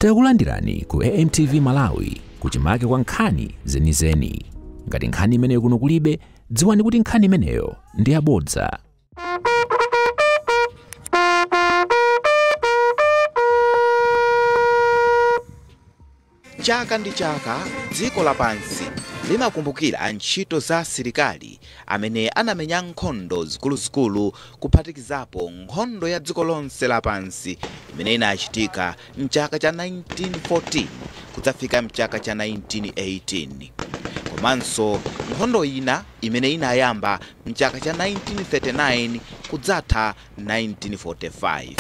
Takulandirani ku AMTV Malawi kuchimake kwa nkhani zenizeni. Ngati nkhani imeneyo kuno kulibe, dziwani kuti nkhani imeneyo ndi yabodza. Chaka ndi chaka dziko lapansi limakumbukira ntchito za asilikali amene anamenya nkhondo zikuluzikulu, kuphatikizapo nkhondo ya dziko lonse lapansi imene inachitika mchaka cha 1914 kudzafika mchaka cha 1918, komanso nkhondo ina imene inayamba mchaka cha 1939 kudzatha 1945.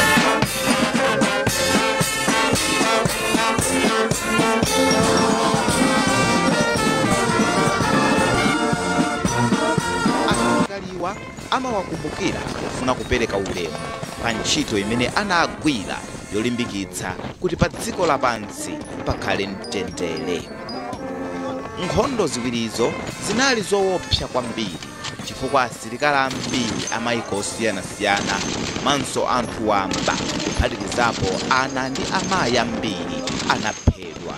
Asilikaliwa amawakumbukira pofuna kupereka ulemu pa ntchito imene anagwira yolimbikitsa kuti pa dziko lapansi pakhale mtendere. Nkhondo ziwirizo zinali zoopsa kwambiri chifukwa asilikali ambiri amayiko osiyanasiyana komanso anthu wamba, kuphatikizapo ana ndi amayi ambiri, anaphedwa.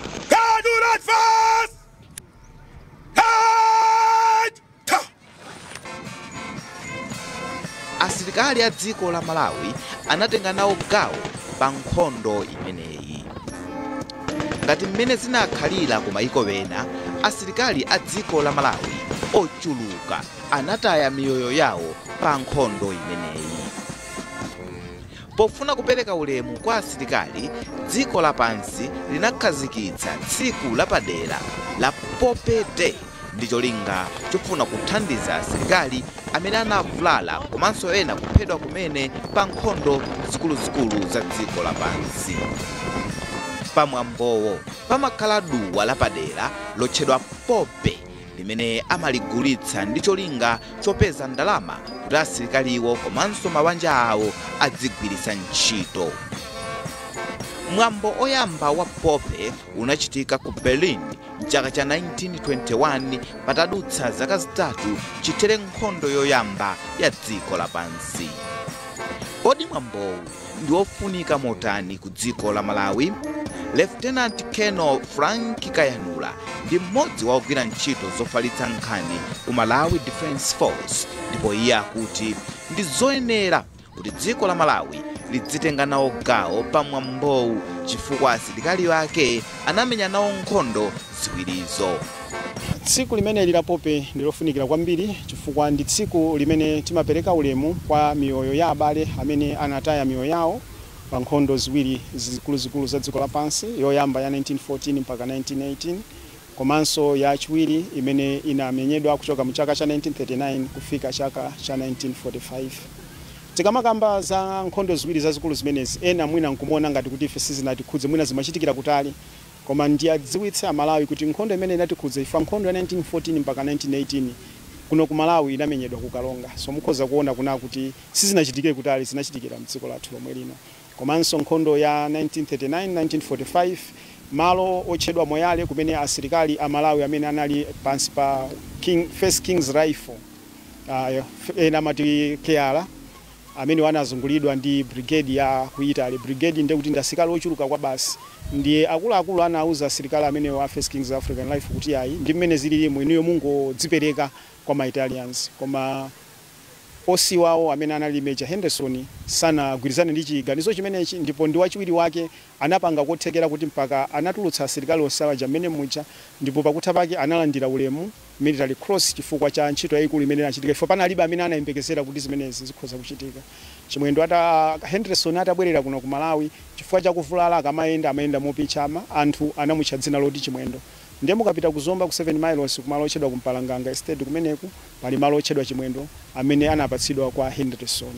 Asilikali a dziko la Malawi anatenga nawo gawo pa nkhondo imeneyi. Ngati mmene zinakhalira ku mayiko ena, asilikali a dziko la Malawi ochuluka anataya miyoyo yawo pa nkhondo imeneyi. Pofuna kupereka ulemu kwa asilikali, dziko lapansi linakhazikitsa tsiku lapadera la Poppy Day ndi cholinga chofuna kuthandiza asilikali amene anavulala komanso ena kuphedwa kumene pa nkhondo zikuluzikulu za dziko lapansi. Pamwambowo pamakhala duwa lapadera lotchedwa poppy limene amaligulitsa ndi cholinga chopeza ndalama kuti asilikaliwo komanso mabanja awo adzigwiritsa ntchito. Mwambo oyamba wa Poppy unachitika ku Berlin mchaka cha 1921, patadutsa zaka zitatu chithere nkhondo yoyamba ya dziko lapansi. Kodi mwambowu ndi wofunika motani ku dziko la Malawi? Lieutenant Colonel Frank Kayanula ndi mmodzi wa ogwira ntchito zofalitsa nkhani ku Malawi Defence Force, ndipo iye akuti ndi zoyenera kuti dziko la Malawi lidzitenga nawo gawo pa mwambowu chifukwa asilikali ake anamenya nawo nkhondo ziwirizo. Tsiku limeneli la Poppy ndilofunikira kwambiri chifukwa ndi tsiku limene timapereka ulemu kwa miyoyo ya abale amene anataya miyoyo yawo pa nkhondo ziwiri zikuluzikulu za dziko lapansi, yoyamba ya 1914 mpaka 1918 komanso yachiwiri imene inamenyedwa kuchoka mu chaka cha 1939 kufika chaka cha 1945. Tikamakamba za nkhondo ziwiri zazikulu zimenezi, ena mwina nkumuona ngati kuti ife sizinatikhudze, mwina zimachitikira kutali, koma ndiyadziwitse Amalawi kuti nkhondo imene inatikhudza ife, nkhondo ya 1914 mpaka 1918 kuno ku Malawi, inamenyedwa ku Karonga. So mukhoza kuona kuna kuti sizinachitikire kutali, zinachitikira mdziko lathu lomwe lino. Komanso nkhondo ya 1939 1945, malo otchedwa Moyale kumene asilikali a Malawi amene anali pansi pa First King's Rifle, ena amati KR, amene anazungulidwa ndi brigade ya ku Italy. Brigade ndiye kuti ndi asilikali ochuluka kwa basi. Ndiye akuluakulu anauza asilikali amene wa First King's African Rifle kuti ayi, ndi mmene zililimu, inuyo mungodzipereka kwa ma Italians. Koma OC wawo amene anali Major Henderson sanagwirizane ndi chiganizo chimenechi, ndipo ndi wachiwiri wake anapanga kothekera kuti mpaka anatulutsa asilikali onse aja mmene muja, ndipo pakutha pake analandira ulemu, Military Cross, chifukwa cha ntchito yayikulu imene inachitika. Ifo panalibe amene anayembekezera kuti zimenezi zikhoza kuchitika. Chimwendo ata Henderson atabwerera kuno ku Malawi, chifukwa cha kuvulala akamayenda amayenda mopichama, anthu anamutcha dzina loti Chimwendo. Ndiye mukapita kuzomba ku 7 Miles, kumalo otchedwa kumpalanganga Estate, kumeneku pali malo otchedwa Chimwendo amene anapatsidwa kwa Henderson.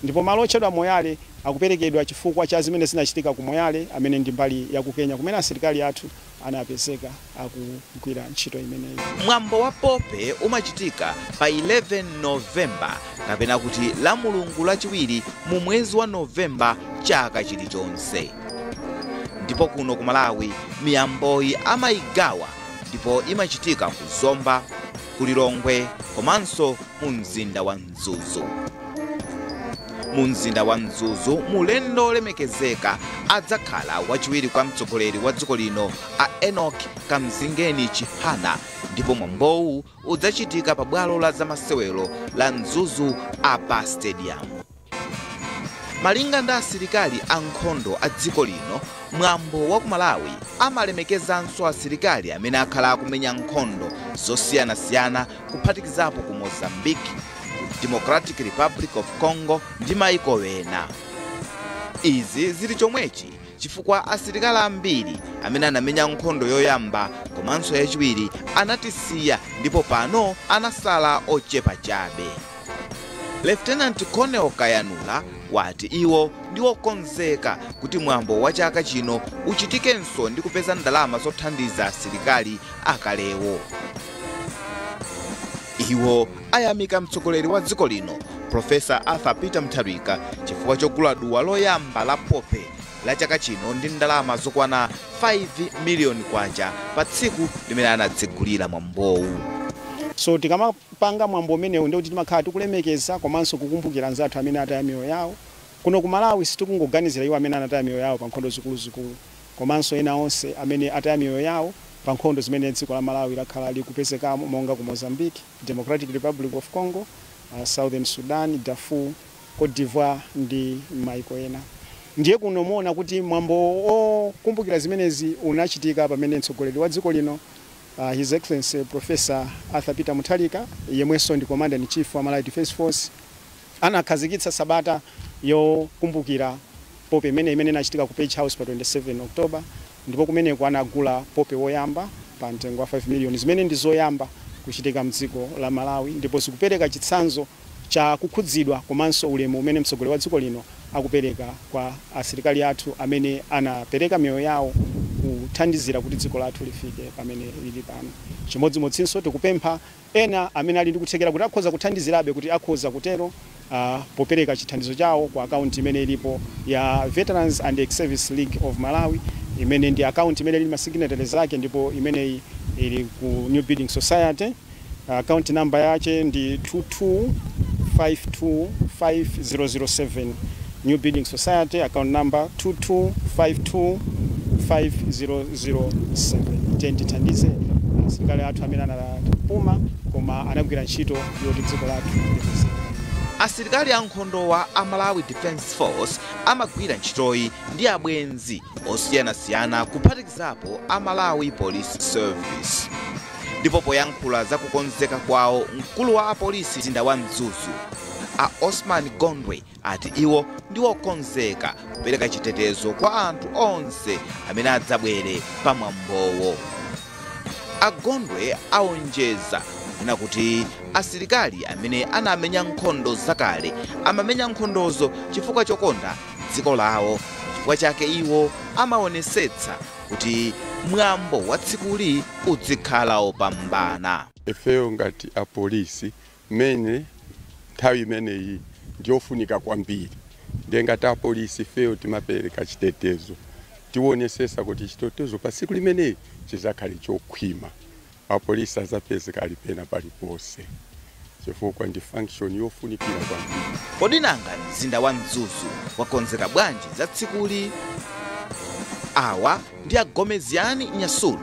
Ndipo malo otchedwa Moyale akuperekedwa chifukwa cha zimene zinachitika ku Moyale, amene ndi mbali ya ku Kenya, kumene asilikali athu anapezeka akugwira ntchito imeneyi. Mwambo wa Poppy umachitika pa 11 Novemba, kapena kuti la Mulungu lachiwiri mu mwezi wa Novemba chaka chilichonse. Ndipo kuno ku Malawi miyamboyi amayigawa, ndipo imachitika ku Zomba, ku Lilongwe komanso mu mzinda wa Mzuzu. Mu mzinda wa Mzuzu, mulendo olemekezeka adzakhala wachiwiri kwa mtsogoleri wa dziko lino a Enoch Kamzingeni Chihana, ndipo mwambowu udzachitika pa bwalo la zamasewero la Mzuzu Upper Stadium. Malinga ndi asilikali ankhondo a dziko lino, mwambo wa ku Malawi amalemekezanso asilikali amene akhala akumenya nkhondo zosiyanasiyana, kuphatikizapo ku Mozambique, ku Democratic Republic of Congo ndi maiko ena. Izi zili chomwechi chifukwa asilikali ambiri amene anamenya nkhondo yoyamba komanso yachiwiri anatisiya, ndipo pano anasala ochepa chabe. Lieutenant Colonel Kayanula wati iwo ndi okonzeka kuti mwambo wa chaka chino uchitikenso ndi kupeza ndalama zothandiza asilikali akalewo. Iwo ayamika mtsogoleri wa dziko lino Profesa Arthur Peter Mutharika chifukwa chogula duwa loyamba la pope la chaka chino ndi ndalama zokwana 5 miliyoni kwacha pa tsiku limene anatsegulira mwambowu. So tikamapanga mwambo umenewu, ndikuti timakhala tikulemekeza komanso kukumbukira anzathu amene ataya miyoyo yawo. Kuno ku Malawi sitikungoganizira iwo amene anataya miyoyo yawo pa nkhondo zikuluzikulu, komanso ena onse amene ataya miyoyo yawo pa nkhondo zimene dziko la Malawi lakhala likupezekamo, monga ku Mozambique, Democratic Republic of Congo, Southern Sudan, Darfur, Cote d'Ivoire ndi maiko ena. Ndiye kuno muona kuti mwambo okumbukira zimenezi unachitika pamene mtsogoleri wa dziko lino, His Excellency Professor Arthur Peter Mutharika, yemwenso ndi Commander in Chief wa Malawi Defence Force, anakhazikitsa sabata yokumbukira pope imene inachitika ku Page House pa 27 October, ndipo kumeneko anagula pope woyamba pa mtengo wa 5 million, zimene ndi zoyamba kuchitika mdziko la Malawi, ndipo zikupereka chitsanzo cha kukhudzidwa komanso ulemu umene mtsogoleri wa dziko lino akupereka kwa asilikali athu amene anapereka miyoyo yawo kuthandizira kuti dziko lathu lifike pamene lili pano. Chimodzimodzinso tikupempha ena amene ali ndi kuthekera kuti akhoza kuthandizirabe kuti akhoza kutero popereka chithandizo chawo ku akaunti imene ilipo ya Veterans and Ex-Service League of Malawi, imene ndi akaunti imene ili ma signatories ake, ndipo imeneyi ili ku New Building Society. Account number yake ndi 22525007, New Building Society, account number 22525007. Tiye tithandize asilikali athu amene anapuma koma anagwira ntchito yoti dziko lathu lipezeke. Asilikali ankhondowa a Malawi Defence Force amagwira ntchitoyi ndi abwenzi osiyanasiyana, kuphatikizapo a Malawi Police Service. Ndipo poyankhula za kukonzeka kwawo, mkulu wa apolisi mzinda wa Mzuzu a Osman Gondwe ati iwo ndi okonzeka kupereka chitetezo kwa anthu onse amene adzabwere pamwambowo. Agondwe aonjeza kunena kuti asilikali amene anamenya nkhondo zakale amamenya nkhondozo chifukwa chokonda dziko lawo, chifukwa chake iwo amaonesetsa kuti mwambo wa tsikuli udzikhala opambana. Ifeyo ngati apolisi, mene nthawi imeneyi ndiyofunika kwambiri, ndiye ngati apolisi ifeyo timapereka chitetezo, tionesesa kuti chitetezo pa tsiku limeneyi chizakhale chokhwima. Apolisi azapezeka ali pena paliponse chifukwa ndi function yofunikira kwambiri. Kodi nanga mzinda wa Mzuzu wakonzeka bwanji za tsikuli? Awa ndi Agomeziani Nyasulu,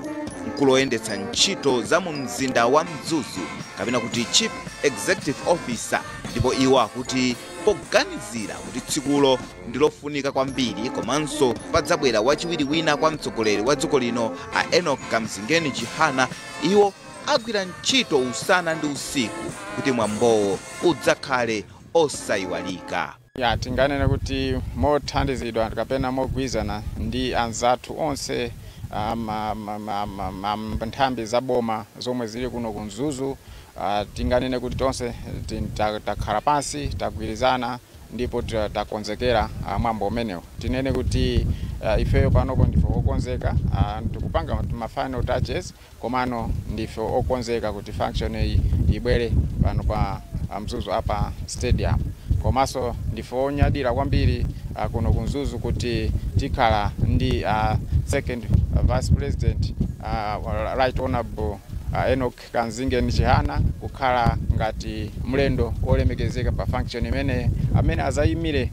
mkulu oyendetsa ntchito za mu mzinda wa Mzuzu, kapena kuti Chief Executive Officer, ndipo iwo akuti poganizira kuti tsikulo ndi lofunika kwambiri komanso padzabwera wachiwiri wina kwa mtsogoleri wa dziko lino a Enoch Kamzingeni Chihana, iwo agwira ntchito usana ndi usiku kuti mwambowo udzakhale osayiwalika. Ya, tinganene kuti mothandizidwa kapena mogwirizana ndi anzathu onse nthambi za boma zomwe zili kuno ku Mzuzu, tinganene kuti tonse takhala pansi, tagwirizana ndipo takonzekera mwambo umenewo. Tinene kuti ifeyo panopo ndife okonzeka, tikupanga ma final touches, komano ndife okonzeka kuti function iyi ibwere pano pa Mzuzu Upper Stadium. Komanso ndife onyadira kwambiri kuno ku Mzuzu kuti tikhala ndi second vice president, Right Honorable Enoch Kanzingeni Chihana kukhala ngati mlendo wolemekezeka pa function imene amene azayimire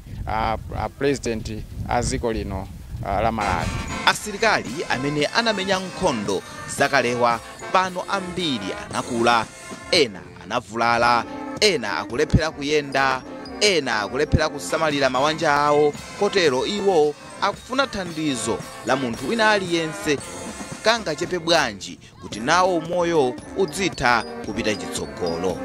president a dziko lino la Malawi. Asilikali amene anamenya nkhondo zakalewa pano ambiri anakula, ena anavulala, ena akulephera kuyenda, ena akulephera kusamalira mawanja awo, kotero iwo akufuna thandizo la munthu wina aliyense kangachepe bwanji kuti nawo moyo udzitha kupita chitsogolo.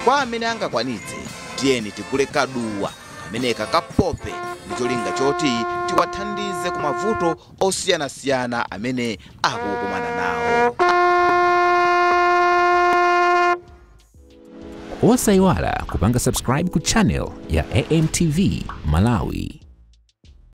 Kwa amene angakwanitse, tiyeni tigule kaduwa kameneka kapope ndi cholinga choti tiwathandize ku mavuto osiyanasiyana amene akukumana nawo. Osayiwala kupanga subscribe ku channel ya AMTV Malawi.